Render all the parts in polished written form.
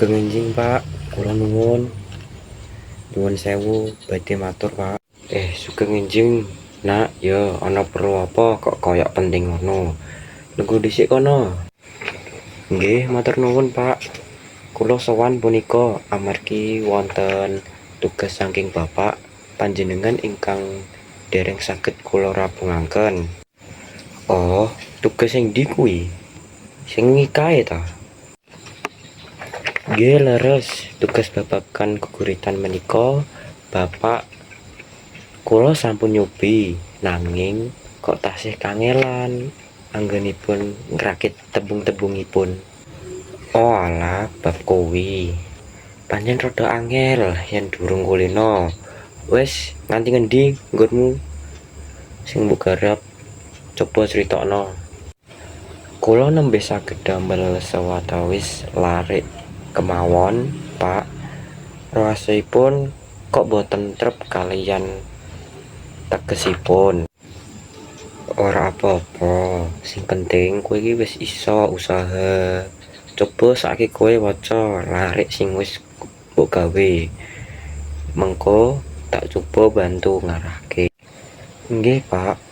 Sugeng enjing, Pak. Kula nuwun. Nyuwun sewu badhe matur, Pak. Sugeng enjing, Nak. Ya, ana perlu apa kok koyok penting ngono? Lungguh dhisik kono. Nggih, matur nuwun, Pak. Kula sowan punika amargi wonten tugas saking bapak panjenengan ingkang dereng saged kula rampungaken. Oh, tugas sing ndi kuwi? Sing wingi kae ta? Nggih leres, tugas babagan geguritan menika bapak kula sampun nyobi, nanging kok tasih kangelan anggenipun ngrakit tembung-tembungipun. Oh alah, bab kuwi. Pancen rada angel yen durung kulina. Wis nganti ngendi nggonmu sing mbok garap? Coba critakno. Kula nembe saged damel sawetawis larik kemawon, Pak. Raosipun kok boten trep kaliyan tegesipun. Ora apa-apa, sing penting kowe iki wis iso usaha. Coba saiki kowe waca larik sing wis mbok gawe. Mengko tak coba bantu ngarahke. Nggih, Pak.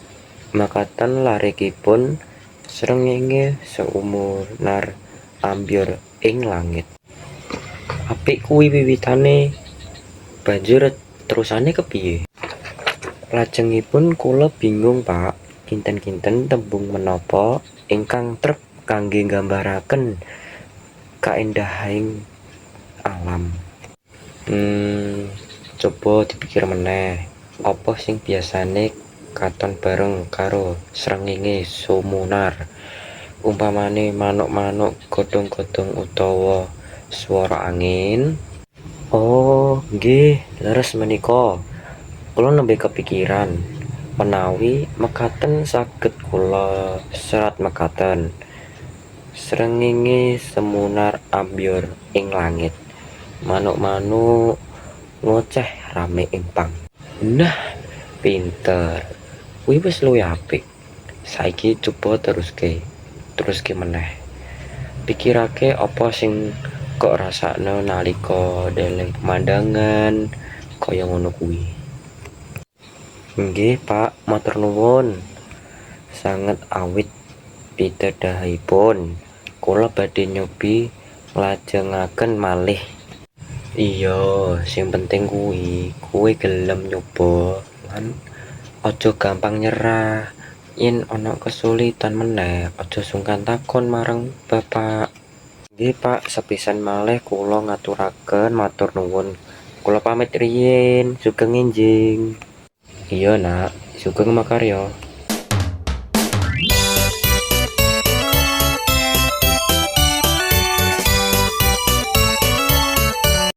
Makaten larikipun, "Srengenge sumunar ambyar ing langit." Apik kuwi wiwitane. Banjur terusane kepiye? Lajengipun kula bingung, Pak. Kinten-kinten tembung menapa ingkang trep kangge nggambaraken kaendahing alam? Coba dipikir meneh. Apa sing biasane katon bareng karo srengenge sumunar? Umpamane manuk-manuk, godhong-godhong, utawa swara angin? Oh, nggih, leres menika. Kula nembe kepikiran menawi mekaten saged kula serat mekaten. "Srengenge sumunar ambyar ing langit. Manuk-manuk ngoceh rame ing pang." Nah, pinter. Kuwi wis luwih apik. Saiki coba teruske. Teruske meneh. Pikirake apa sing kok rasakno nalika ndeleng pemandangan kaya ngono kuwi. Nggih, Pak, matur nuwun sanget awit pitedhahipun. Kula badhe nyobi nglajengaken malih. Iya, sing penting kuwi kowe gelem nyoba lan aja gampang nyerah. Yen ana kesulitan meneh, aja sungkan takon marang bapak. Nggih, Pak, sepisan malih kula ngaturaken matur nuwun. Kula pamit riyin, sugeng enjing. Iya, Nak, sugeng makarya.